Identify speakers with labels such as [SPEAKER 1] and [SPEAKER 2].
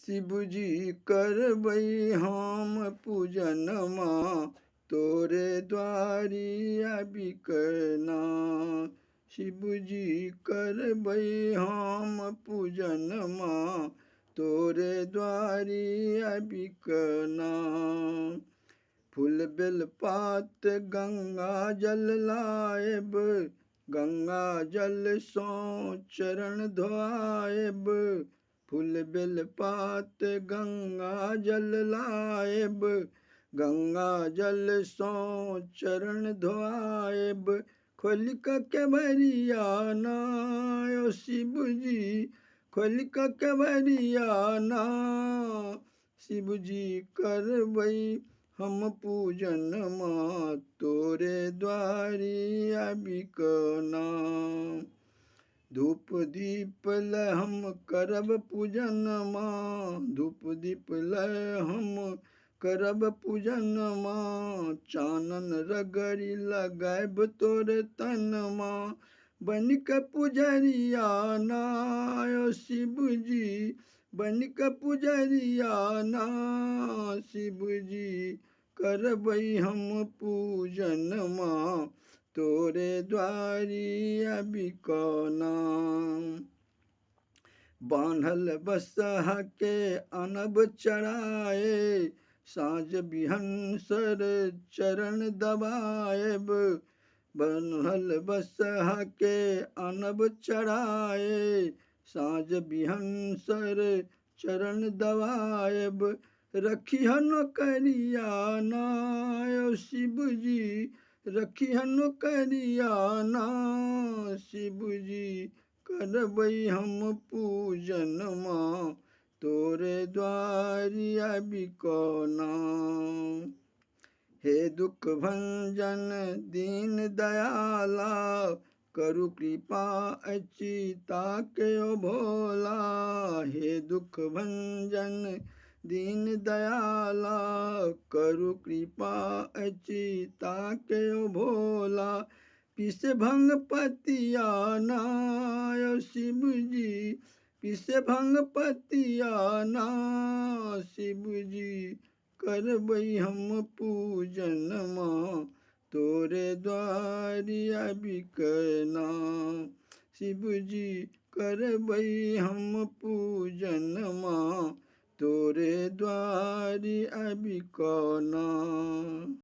[SPEAKER 1] शिवजी करबै हम पूजनमा तोरे द्वारी आबि कऽ ना। शिवजी करबै हम पूजनमा तोरे द्वारी आबि कऽ ना। फूल बेलपात गंगा जल लाएब, गंगा जलसँ चरण धोआएब। फूल बेलपात गंगा जल लाएब, गंगा जलसँ चरण धोआएब। खोलि कऽ केवड़िया ना ओ शिवजी, खोलि कऽ केवड़िया ना। शिवजी करबै हम पूजनमा तोरे द्वारी आबि कऽ ना। धूप दीप लय हम करब पूजनमा, धूप दीप लय हम करब पूजनमा। चानन रगड़ि लगायब तोरे तनमा, बनि कऽ पुजरिया ना ओ शिवजी, बनि कऽ पुजरिया ना। शिवजी करबै हम पूजनमा तोरे द्वारी आबि कऽ ना। बान्हल बसहा के आनब चढ़ाए, साँझ बिहनसर चरण दबाएब। बान्हल बसहा के आनब चढ़ाए, साँझ बिहनसर चरण दबाएब। रखिहन करिया ना ओ शिवजी, रखिहन करिया ना। शिवजी करबै हम पूजनमा तोरे द्वारी आबि कऽ ना। हे दुख भंजन दीन दयाला, करू कृपा अचिता के ओ भोला। हे दुख भंजन दीन दयाला, करू कृपा अचिता के ओ भोला। पिस भंग पतिया ना ओ शिवजी, पिस भंग पतिया ना। शिवजी करबै हम पूजनमा तोरे द्वारी आबि कऽ ना। शिवजी करबै हम पूजनमा तोरे द्वारी आबि कऽ ना।